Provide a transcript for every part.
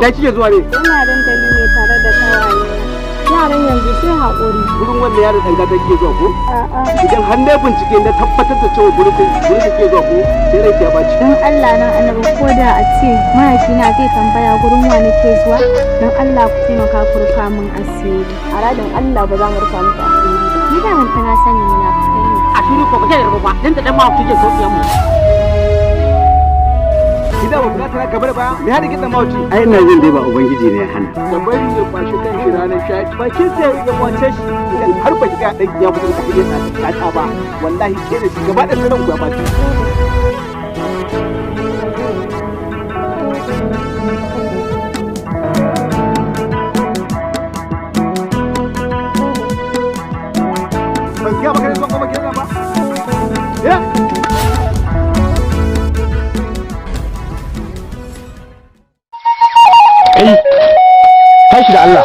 Ina kike zuwa ne? Ina dandali ne tare da kawaye. Yaran yanzu sai haƙuri. Gurin wanda yaron dan gata kike zuwa ko? A'a. Idan har na bincike na tabbatar da cewa gurin da kike zuwa ko, sai rai ya baci. Don Allah nan Annabi, ko da a ce mahaifina zai tambaya gurin wa nake zuwa, don Allah ku taimaka ku rufa min asiri. A radin Allah ba za mu rufa miki asiri ba. Ni da mun na sani munafukai ne. A shiru ko ba ke da ba dan ta dan ma kike so mu. Gida ba kula gaba da baya, me hada gidan mawuci? Ai ina jin dai ba ubangiji ne ya hana. Da bari ya kwashi kan shi ranar shaƙi. Bakin sai ya kwace shi, idan har ba ki ga dan ya fito da gidan ta ba, wallahi ke da shi gaba da sanan ku ya baci. Ban ga maka ne ba ba ba. Eh? Kai, tashi da Allah.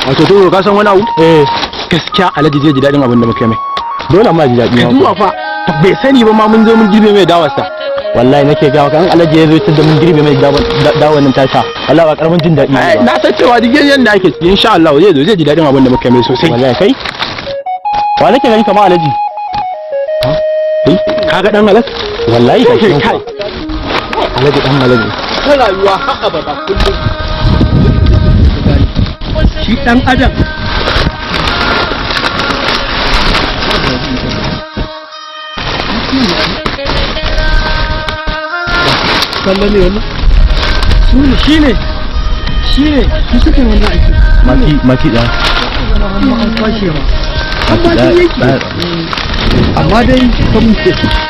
Wato to ka san wani abu? Eh, gaskiya Alhaji zai ji dadin abin da muka yi mai. Dole ma ji dadi. Ka duba fa, bai sani ba ma mun zo mun girbe mai dawarsa. Wallahi nake ga maka, an Alhaji ya zo tunda mun girbe mai dawar nan tasha, wallahi ba karamin jin dadi ba. Na san cewa duk yanda ake ciki insha Allah zai zo zai ji dadin abin da muka yi mai sosai. Wallahi kai. Wa nake gani kamar Alhaji? Ha? Kaga dan Alhaji? Wallahi kai. Alhaji dan Alhaji. Ta rayuwa har abada kullum shi dan adam Kallon ne wannan? Su ne, shi ne, shi ne, su suka yi wannan aiki. Maki, maki ɗaya. An kwashe ma, amma dai yake, amma dai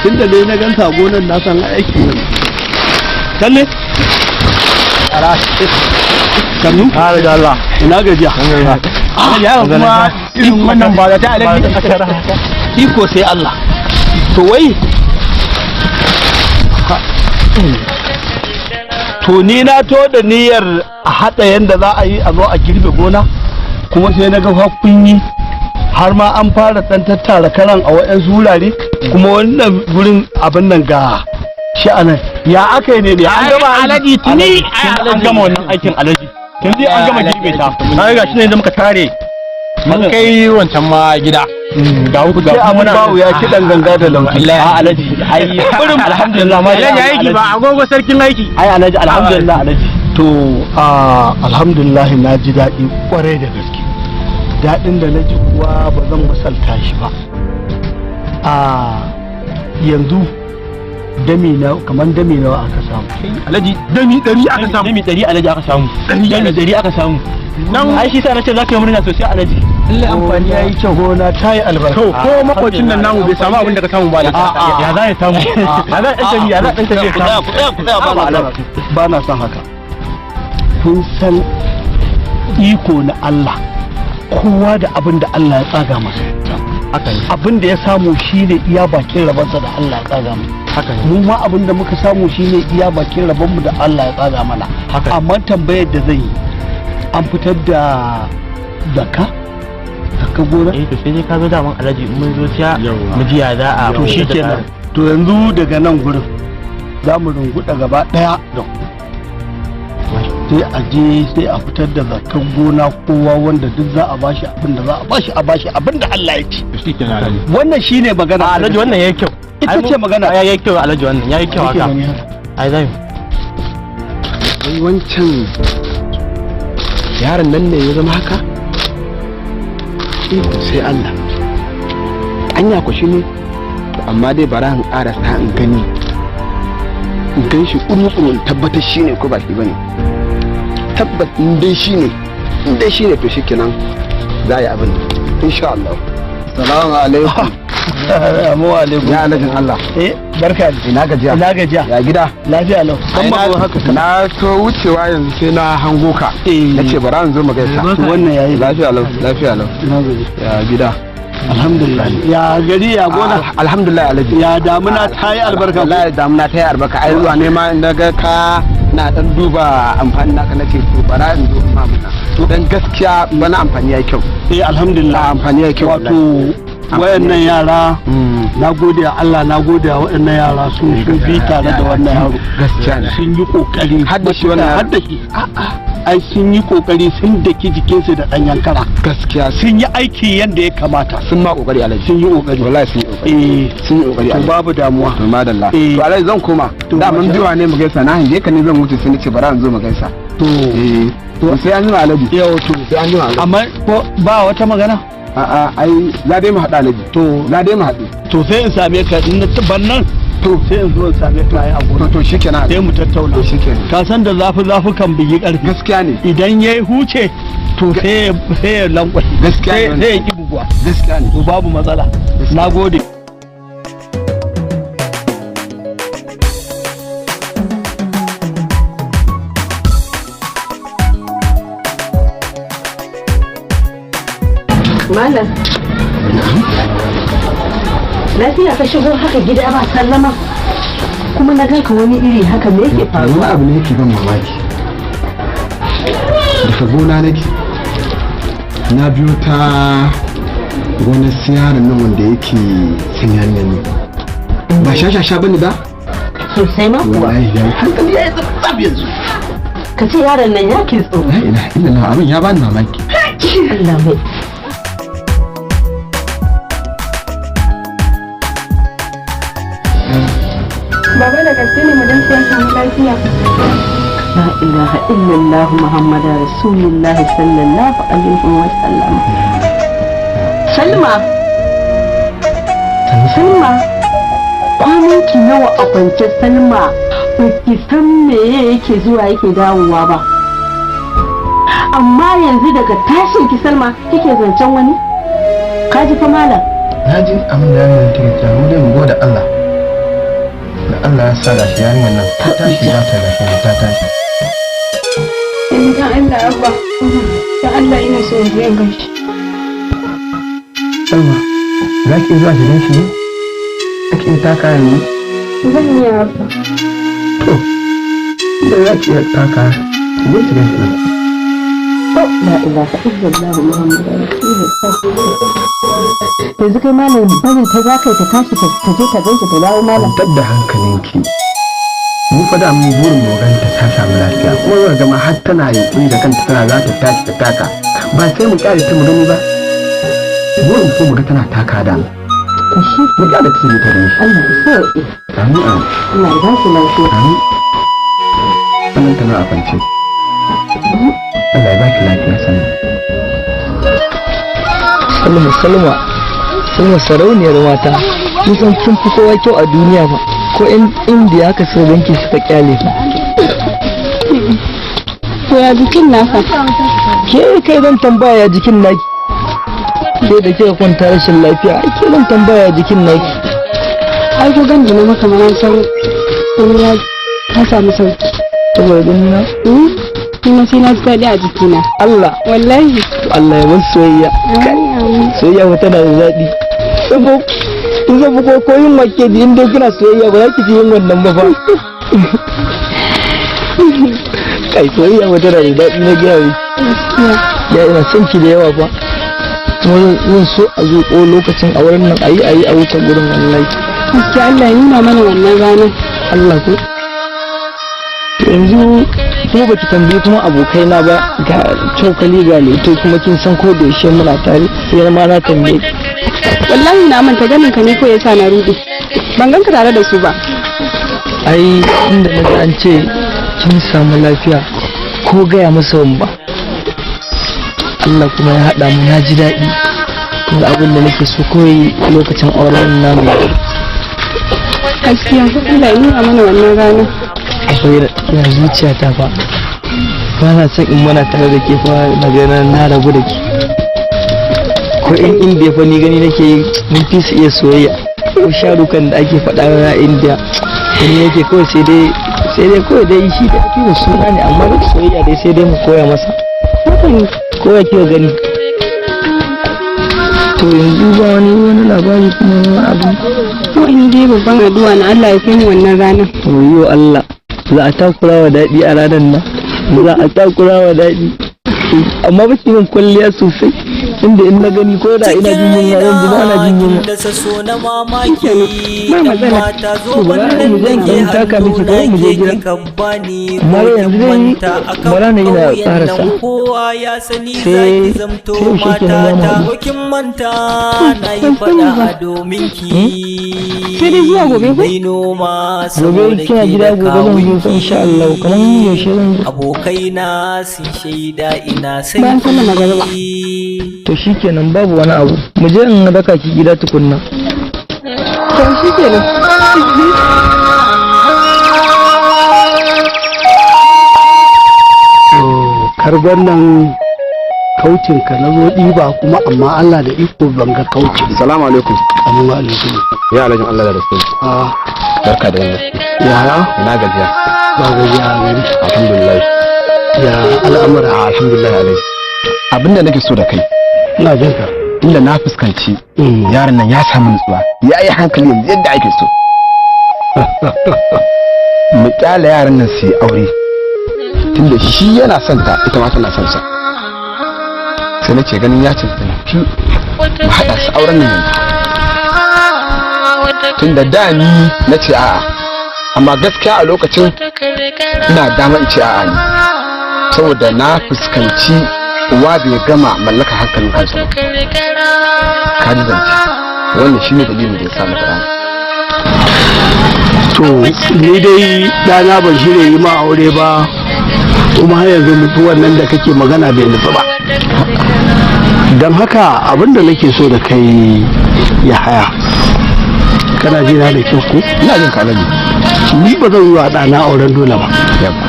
tun da dai na gansa gonan na san aiki ne. Talle? Sannu. Ha da Allah. Ina gajiya. Ya kuma irin wannan ba da ta alaji. Iko sai Allah. To wai to ni na to da niyyar a haɗa yanda za a yi a zo a girbe gona, kuma sai na ga kun yi har ma an fara ɗan tattara karan a waɗansu wurare, kuma wannan gurin abin nan ga shi a nan ya aka yi ne ne an gama? Alaji tuni an gama wannan aikin Alaji. Tuni an gama girbe ta. Ai ga shi ne da muka tare. Mun kai wancan ma gida. Ga uku ga sai abin bawu ya kiɗan ganga da lauki. A Alaji ai alhamdulillah ma Alaji aiki ba agogo sarkin aiki. Ai Alaji alhamdulillah Alaji. To alhamdulillah na ji daɗi kwarai da gaske. Daɗin da na ji kuwa ba zan misalta shi ba. A yanzu dami na kamar dami nawa aka samu? Alaji dami 100 aka samu. Dami 100 Alaji aka samu. Dami 100 aka samu. Nan ai shi sa nace zaka yi murna sosai Alaji. Lalle amfani yayi kyau, gona ta yi albarka. To ko makocin nan namu bai samu abin da ka samu ba Alaji. Ya za ya samu? Ya za dan tafi, ya za dan tafi ya samu? Ku tsaya, ku tsaya, ba na son haka. Kun san iko na Allah, kowa da abin da Allah ya tsaga masa. Abin da ya samu shine iya bakin rabansa da Allah ya tsaga masa. Mu ma abin da muka samu shine iya bakin rabonmu da Allah ya tsaga mana. Amma tambayar da zan yi, an fitar da zakka gona? Eh to sai dai ka zo daman Alhaji, in mun zo siya mu ji ya za a To shikenan. To yanzu daga nan gurin za mu runguda gaba daya da ku, sai a je sai a fitar da zakkan gona, kowa wanda duk za a bashi abin da za a bashi, a bashi abin da Allah ya ce. Shikenan Alhaji. Wannan shine magana. Alhaji wannan yayi kyau. Ita ce magana. Yayi kyau Alhaji, wannan yayi kyau haka. Ai zai wai wancan yaron nan ne ya zama haka? Iko sai Allah. Anya ku shi ne, amma dai bara in ƙarasa in gani, in gan shi ƙuru-ƙuru in tabbatar shi ne ko ba shi bane. Tabbas in dai shi ne, in dai shi ne to shikenan za a yi abin insha Allah. Salamu alaikum. Assalamu alaikum. Ya Alhajin Allah. Eh, barka. Ina gajiya. Ina gajiya. Ya gida. Lafiya lau. Kan ba haka na so wucewa yanzu sai na hango ka. Nace bara in zo mu gaisa. To wannan yayi. Lafiya lau, lafiya lau. Ina gajiya. Ya gida. Alhamdulillah. Ya gari, ya gona. Alhamdulillah Alhaji. Ya damuna ta yi albarka. Wallahi damuna ta yi albarka. Ai zuwa ne ma in ga ka na dan duba amfani naka, nace to bara in zo ma muna. To dan gaskiya bana amfani yayi kyau. Eh alhamdulillah. Amfani yayi kyau. Wato Wayannan yara, na gode wa Allah, na gode wa wayannan yara sun su bi tare da wannan yaro. Gaskiya ne. Sun yi kokari. Har da shi wannan yaro. Har da shi. Ai sun yi kokari, sun daki jikinsu da ɗan yankara. Gaskiya. Sun yi aiki yadda ya kamata. Sun ma kokari, Alhaji. Sun yi kokari. Wallahi sun yi kokari. Eh. Sun yi kokari, To, Alhaji. babu damuwa. To, madalla. Eh. To Alhaji, zan koma. To, Da mun masha biwa ne mu gaisa, na hange ka ne zan wuce, sai nace bara in zo mu gaisa. To. Eh, to sai an jima, Alhaji. Yau to. Sai an jima, Alhaji. Amma ko ba wata magana? A'a, ai za dai mu haɗu, Alhaji. To. Za dai mu haɗu. To, sai in same ka in na ban nan. To. Sai in zo in same ka ai a To. gurin. To, shikenan. Sai mu tattauna. To, shikenan. Ka san da zafi zafi kan bigi karfi. Gaskiya ne. Idan ya huce to sai ya lankwashe. Gaskiya ne Sai ya ki buguwa. Gaskiya ne. To, babu matsala. Na gode. Malam. Lafiya ka shigo haka gida ba sallama? Kuma na ganka wani iri haka, me yake faruwa? Wani abu ne yake ban mamaki. Daga gona nake, na biyo ta gonar siyarin nan wanda yake sanya ne, ba shashasha bane ba? Sosai ma kuwa. Wallahi ya hankali ya yi tsaf yanzu. Ka ce yaron nan ya kitso. La ilaha illallah, abin ya bani mamaki. Allah mai. Baba, da gaske ne mudan ya samu lafiya? La ilaha illallah Muhammadu Rasulullah sallallahu alaihi wa sallam. Salma. Salma. Kwananki nawa a kwance, Salma? Baki san meye yake zuwa yake dawowa ba. Amma yanzu daga tashin ki, Salma, kike zancen wani? Ka ji fa, malam. Na ji abin da yarinyar take cewa. Mu dai mu gode Allah da Allah ya sa gashi yarinyar nan ta tashi, za ta gashi ta tashi. Yanzu dan Allah Abba, dan Allah ina so in je in gaishe. Salma, za ki iya zuwa ki gan shi ne? Za ki iya taka yanzu? Zan iya, Abba. To, da za ki iya taka, ki je ki gan shi nan. La ilaha illallah Muhammadu Rasulullah. Yanzu kai malam, barin ta za ka yi ta tashi ta je ta gaishe ta dawo, malam? Kwantar da hankalinki. Mu fa da mu burin mu ganta ta samu lafiya, kuma yau gama har tana yunkuri da kanta, tana za ta tashi ta taka, ba sai mu kyale ta mu gani ba? Burin ko mu ga tana taka da To shi mu kyale ta je ta gani shi. Allah ya sauke. Amin, amin. Allah ya ba su lafiya. Amin. Wannan tana a kwance. Allah ya baki lafiya sannan. Salma, Salma, Salma, sarauniyar mata, kin san kin fi kowa kyau a duniya ba? Ko yan Indiya haka suka ganki suka kyale fa. To, ya jikin naka? Ke kai zan tambaya ya jikin naki? Ke da kika kwanta rashin lafiya, ai ke zan tambaya ya jikin naki. Ai ko ganda na maka mana san ya ka samu sauki. Saboda gani na? Ni ma sai na ji daɗi a jikina. Allah? Wallahi. To, Allah ya bar soyayya. Kai, soyayya fa tana da daɗi. Sabo in zan ko ko yin wake ji, in dai kuna soyayya ba za ki ji yin wannan ba fa. Kai, soyayya fa tana da daɗi, na gaya miki. Ya ina son ki da yawa fa, kuma zan so a zo ko lokacin a wurin nan ayi a wuce gurin, wallahi. Gaskiya, Allah ya nuna mana wannan ranar. Allah ko. To, yanzu kuma baki tambayi kuma abokai na ba, ga cokali ga leto, kuma kin san ko da yaushe muna tare, sai ma na tambaye ki. Wallahi na manta, ganin ka ne ko yasa na rude. Ban ganka tare da su ba. Ai inda na ji an ce kin samu lafiya, ko gaya masa ba. Allah kuma ya haɗa mu, na ji daɗi. Kuma abin da nake so koyi lokacin auren namu ya Gaskiya, Allah ya nuna mana wannan ranar. Akwai kina zuciyata fa, ba na son in muna tare da ke fa na ga na rabu da ke. Ko in Indiya fa ni gani nake yi mun fi su iya soyayya. Ko sharukan da ake faɗa na Indiya, gani nake kawai sai dai kawai dai shi da fi mu suna ne, amma duk soyayya dai sai dai mu koya masa. Ko ya kika gani? To, yanzu ba wani labari kuma wani abu? Wani dai babban addu'a na, Allah ya kai mu wannan ranar. Oyo Allah, za a takura wa daɗi a ranar nan, za a takura wa daɗi. Amma ba ki min kwalliya sosai, inda in na gani ko da ina jin yunwa zan ji ba na jin yunwa. Dasa so na mamaki. Ba Yan matsala. mata zo To, bara wannan mu je da mu ke dan taka miki ko mu je hannuna ke gida. kika bani. Amma Ko dai yanzu kin dai manta akan bara na yi na ƙauyen ƙarasa. nan kowa ya sani Sai zaki zamto sai yaushe kenan za mu matata. haɗu? Ko kin manta na yi Ban sani faɗa ba. a domin ki. Sai dai zuwa gobe ko? Nai noma Gobe saboda kina ke gida, da gobe zan zo kawunki. insha Allah. Kamar yaushe zan zo? Abokaina sun shaida ina son Bayan sallar magariba. ki. To shikenan, babu wani abu, mu je in raka ki gida tukunna. To shi kenan. Kargon nan kaucin ka na zo ɗiba kuma, amma Allah da iko ban ga kaucin. Salamu alaikum. Amma alaikum. Ya alhajin Allah da rasul. A. Barka da yamma. Yaya? Ina gajiya? Ba gajiya a gari. Alhamdulillah. Ya al'amura? Alhamdulillah alhaji. Abinda nake so da kai, Ina jin ka. inda na fuskanci yaron nan ya samu nutsuwa, ya yi hankali yanzu yadda ake so. Mu kyale yaran nan su yi aure, tunda shi yana son ta, ita ma tana son sa. Sai nake ganin ya cancanci mu haɗa su auren nan yanzu, tunda da ni na ce a'a, amma gaskiya a lokacin ina dama in ce a'a ne, saboda na fuskanci uwa bai gama mallaka hankalin kansa ba. Ka ji zance, wannan shine dalilin da ya sa na faɗa. To, ni dai ɗana ban shirya yi ma aure ba, kuma har yanzu mutuwan nan da kake magana bai nutsu ba. Don haka abin da nake so da kai ya haya, kana jina da kyau ko? Ina jin ka alhaji. Ni ba zan yi wa ɗana auren dole ba. Yabba.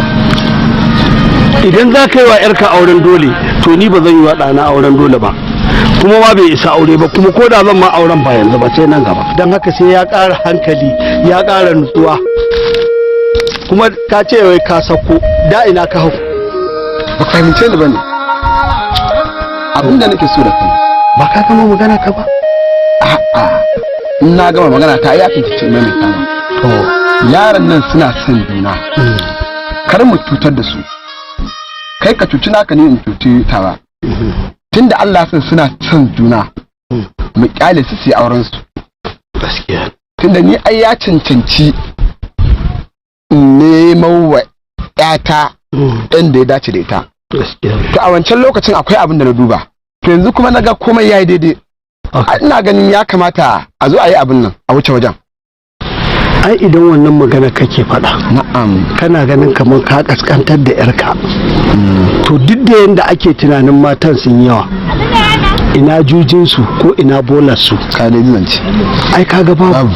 Idan za ka yi wa 'yarka auren dole, to ni ba zan yi wa ɗana auren dole ba, kuma ma bai isa aure ba, kuma ko da zan ma auren ba yanzu ba, sai nan gaba. Don haka sai ya ƙara hankali, ya ƙara nutsuwa. Kuma ka ce wai ka sako da ina ka hau? Ba ka fahimce ni bane. Abin da nake so da kai, Ba ka gama magana ka ba? A'a, in na gama magana ta ya cancanci mai mai kama. To. Yaran nan suna son juna, kar mu cutar da su. Kai ka cuci naka, ne in cuci tawa. Tunda Allah san suna son juna, mu kyale su su yi auren su. Gaskiya. Tunda ni ai ya cancanci in nemo wa ƴata ɗan da ya dace da ita. Gaskiya. To, a wancan lokacin akwai abin da na duba, to yanzu kuma na ga komai ya yi daidai. Ina ganin ya kamata a zo a yi abin nan a wuce wajen. Ai idan wannan magana kake faɗa, Na'am. kana ganin kamar ka kaskantar da yarka, to duk da yanda ake tunanin matan sun yawa, ina jujinsu ko ina bolarsu? Ka dai zance. Ai kaga babu. Babu.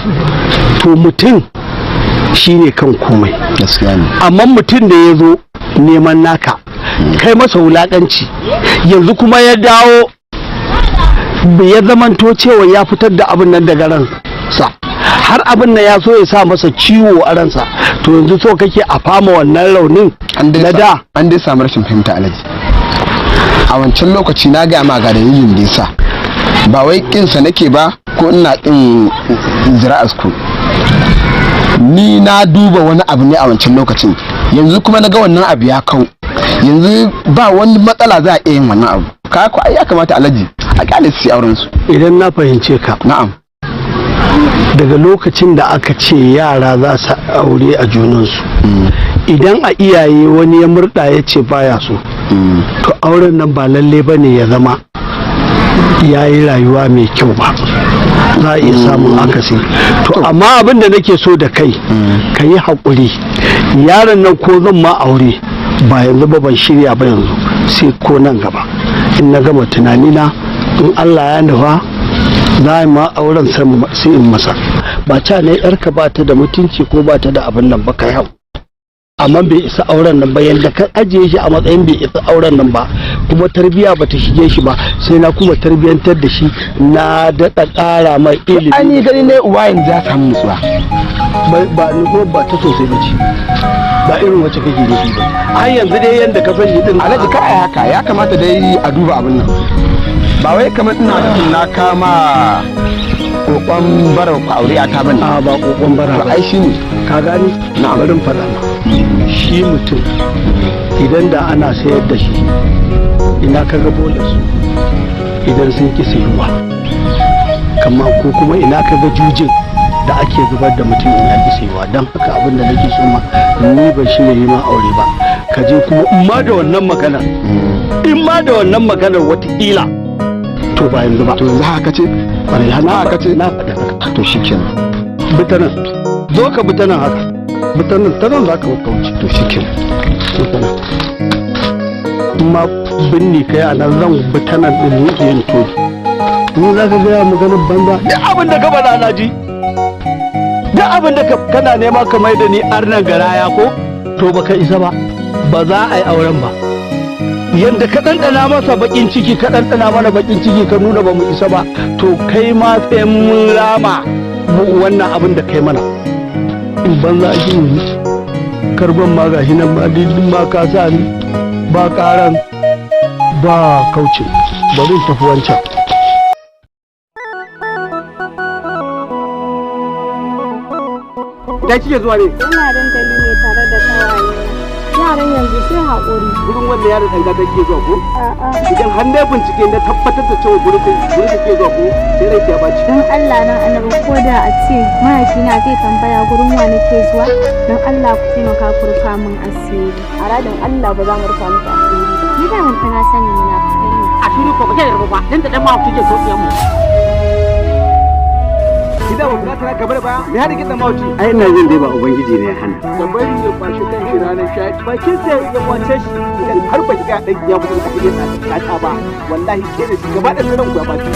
To, mutum shine kan komai. Gaskiya ne. Amma mutum da ya zo neman naka, kai masa wulakanci, yanzu kuma ya dawo ya zamanto cewa ya fitar da abin nan daga ransa, har abin nan ya so ya sa masa ciwo a ransa, to yanzu so kake a fama wannan raunin An dai na da? An dai samu rashin fahimta alhaji. A wancan lokaci na gaya ma ga dalilin da yasa, ba wai kinsa nake ba ko ina kin zira'as ku. Ni na duba wani abu ne a wancan lokacin, yanzu kuma na ga wannan abu ya kau, yanzu ba wani matsala, za a iya yin wannan abu. Ka ko ai ya kamata alhaji a kyale su yi auren su. Idan na fahimce ka, Na'am. daga lokacin da aka ce yara za su aure a junansu, idan a iyaye wani ya murda ya ce baya so, to auren nan ba lalle ba ne ya zama ya yi rayuwa mai kyau ba, za a iya samun akasi. To, amma abin da nake so da kai, ka yi haƙuri, yaron nan ko zan ma aure ba yanzu ba, ban shirya ba yanzu, sai ko nan gaba in na gama tunanina, in Allah ya nufa za a ma auren, sai in masa. Ba ca ne yarka ba ta da mutunci ko ba ta da abin nan ba, kai hau, amma bai isa auren nan ba. Yanda ka ajiye shi a matsayin bai isa auren nan ba, kuma tarbiya ba ta shige shi ba, sai na kuma tarbiyantar da shi, na daɗa ƙara mai ilimi. Ai ni gani ne uwa yanzu ya samu nutsuwa. Ba nutsuwar ba ta sosai ba ce, ba irin wacce kake nufi ba. Har yanzu dai yanda ka san shi din. Alhaji, ka ai haka ya kamata dai a duba abin nan. Ba wai kamar ina nufin na kama kokon bara ku aure a ta bane. A, ba kokon bara To ba. ai shine. Ka gani, na barin faɗa ma, shi mutum idan da ana sayar da shi Ina ka ga bolas idan sun ki sayuwa, kama ko kuma ina ka ga jujin da ake zubar da mutum in ya ki sayuwa? Don haka abin da nake so ma, ni ban shirya yi ma aure ba. Ka je kuma in ma da wannan maganar, in ma da wannan maganar watakila, to ba yanzu ba. To yanzu haka ce? Kwarai, na Haka ce? Na faɗa haka. To shikenan. Bi ta nan, zo ka bi ta nan haka, bi ta nan, ta nan za ka wuce. To shikenan. Bi ta nan. In ma binni kai a nan, zan bi ta nan ɗin ni yin toki. Ni za ka gaya maganar banza? Duk abin da ka faɗa na ji. Duk abin da kana nema ka mai da ni arnan garaya ko, to baka isa ba. Ba za a yi auren ba. Yadda ka ɗanɗana masa baƙin ciki, ka ɗanɗana mana baƙin ciki, ka nuna ba mu isa ba, to kai ma sai mun rama wannan abin da kai mana. In banza ake yi karban ma, gashi nan ma dindin ma ka sa ni ba ƙaran ba kauce. Bari in tafi wancan. Ina kike zuwa ne? Ina dandali ne tare da kawaye. Yaran yanzu sai haƙuri. Gurin wannan yaron ɗan gata kike zuwa ko? A'a. Idan har na bincike na tabbatar da cewa gurin kike zuwa ko, sai rai ya baci. Don Allah nan annabi, ko da a ce mahaifina zai tambaya gurin wa nake zuwa, don Allah ku taimaka ku rufa min asiri. A radin Allah ba za mu rufa miki asiri ba. Ni da mun na sani munafukai ne. Asiri ko ba ke ba dan da dan ma kike so mu. Gida ba kula tana gaba da baya, me hada gidan mawuci? Ai ina jin dai ba ubangiji ne ya hana. Da bari ya kwashi kan shi ranar shaɗi. Bakin sai ya kwace shi, idan har ba ki ga ɗan ya fito da gidan ta ba, wallahi ke da shi gaba da sanan ku ya baci.